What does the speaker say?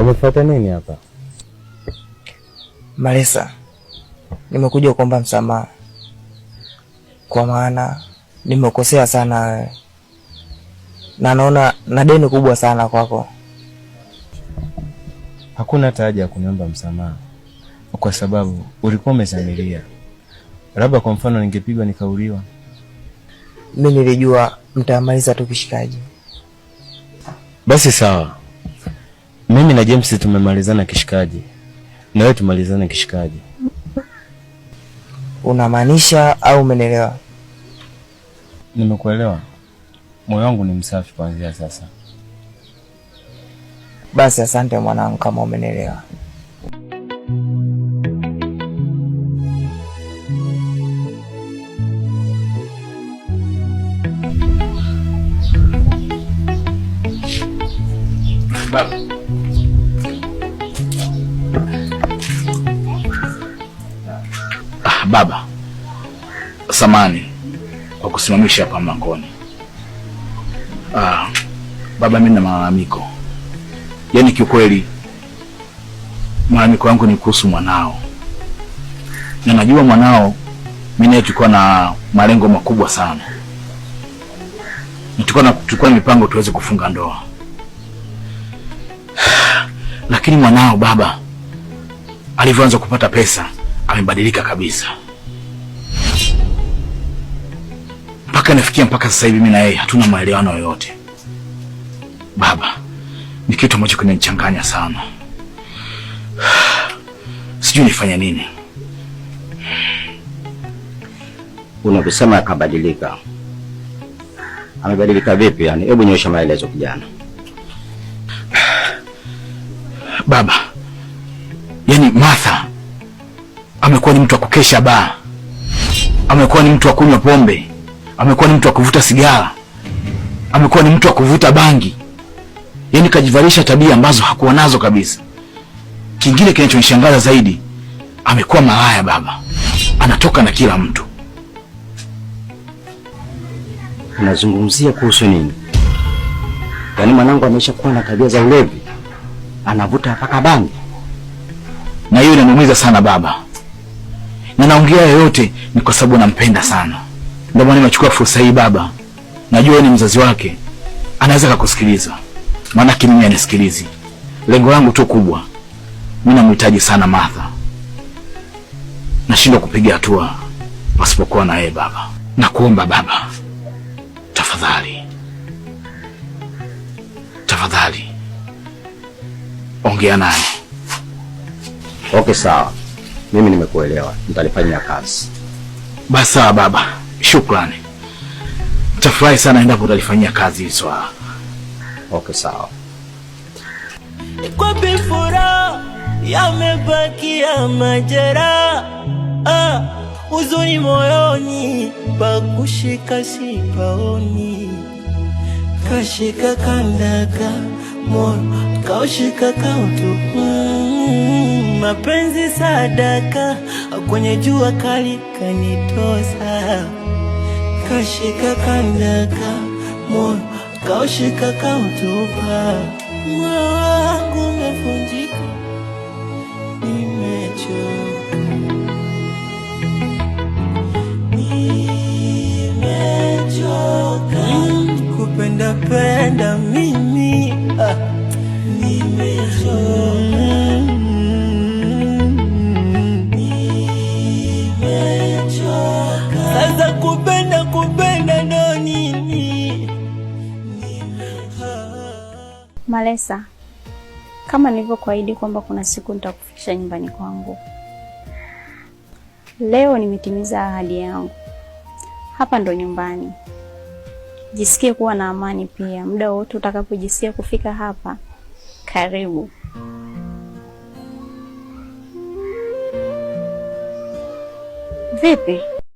Umefuata nini hapa? Malesa, nimekuja kuomba msamaha kwa maana nimekosea sana wewe, na naona na deni kubwa sana kwako. Hakuna hata haja ya kuniomba msamaha kwa sababu ulikuwa umezamilia. Labda kwa mfano ningepigwa nikauliwa. Mimi nilijua mtamaliza tu kishikaji. Basi sawa, mimi na James tumemalizana kishikaji, na wewe tumalizane kishikaji. Unamaanisha au umenielewa? Nimekuelewa. Moyo wangu ni msafi kuanzia sasa. Basi asante mwanangu, kama umenielewa. Baba. Ah, baba, samani kwa kusimamisha hapa mlangoni. Ah, baba, mimi na malalamiko. Yaani kiukweli malalamiko yangu ni kuhusu mwanao, na najua mwanao mimi naye tulikuwa na malengo makubwa sana, na tulikuwa na mipango tuweze kufunga ndoa, lakini mwanao baba alivyoanza kupata pesa amebadilika kabisa, mpaka nafikia mpaka sasa hivi mimi na yeye hatuna maelewano yoyote. Baba, ni kitu ambacho kinanichanganya sana, sijui nifanye nini. Unaposema akabadilika, amebadilika vipi? Yani, hebu nyosha maelezo kijana. Baba, yani Martha amekuwa ni mtu wa kukesha baa, amekuwa ni mtu wa kunywa pombe, amekuwa ni mtu wa kuvuta sigara, amekuwa ni mtu wa kuvuta bangi. Yani kajivalisha tabia ambazo hakuwa nazo kabisa. Kingine kinachonishangaza zaidi, amekuwa malaya baba, anatoka na kila mtu. Unazungumzia kuhusu nini? Yaani mwanangu ameshakuwa na tabia za ulevi, anavuta mpaka bangi, na hiyo inaniumiza sana baba, na naongea yoyote ni kwa sababu nampenda sana. Ndio maana nimechukua fursa hii baba, najua wewe ni mzazi wake, anaweza kukusikiliza, maana mimi anisikilizi. Lengo langu tu kubwa, mimi namhitaji sana Martha, nashindwa kupiga hatua pasipokuwa na yeye baba. Nakuomba baba, tafadhali, tafadhali ongea naye. Okay, sawa, mimi nimekuelewa, nitalifanyia kazi. Basi sawa baba, shukrani. Nitafurahi sana endapo utalifanyia kazi hili swala. Okay, sawa. Kwa furaha yamebakia majeraha, ah, huzuni moyoni, pakushika sipaoni, kashika kandaka moyo kaushika kautu, mapenzi sadaka kwenye jua kali kanitosa, kashika kandaka moyo kaushika kautupa, moyo wangu umevunjika, nimechoka, nimechoka kupenda penda mimi, ah, nimechoka, nimechoka. Sasa kupenda kupenda ndo nini? Malesa, kama nilivyokuahidi kwamba kuna siku nitakufikisha nyumbani kwangu, leo nimetimiza ahadi yangu. Hapa ndo nyumbani. Jisikie kuwa na amani pia. Muda wote utakapojisikia kufika hapa, karibu. Vipi?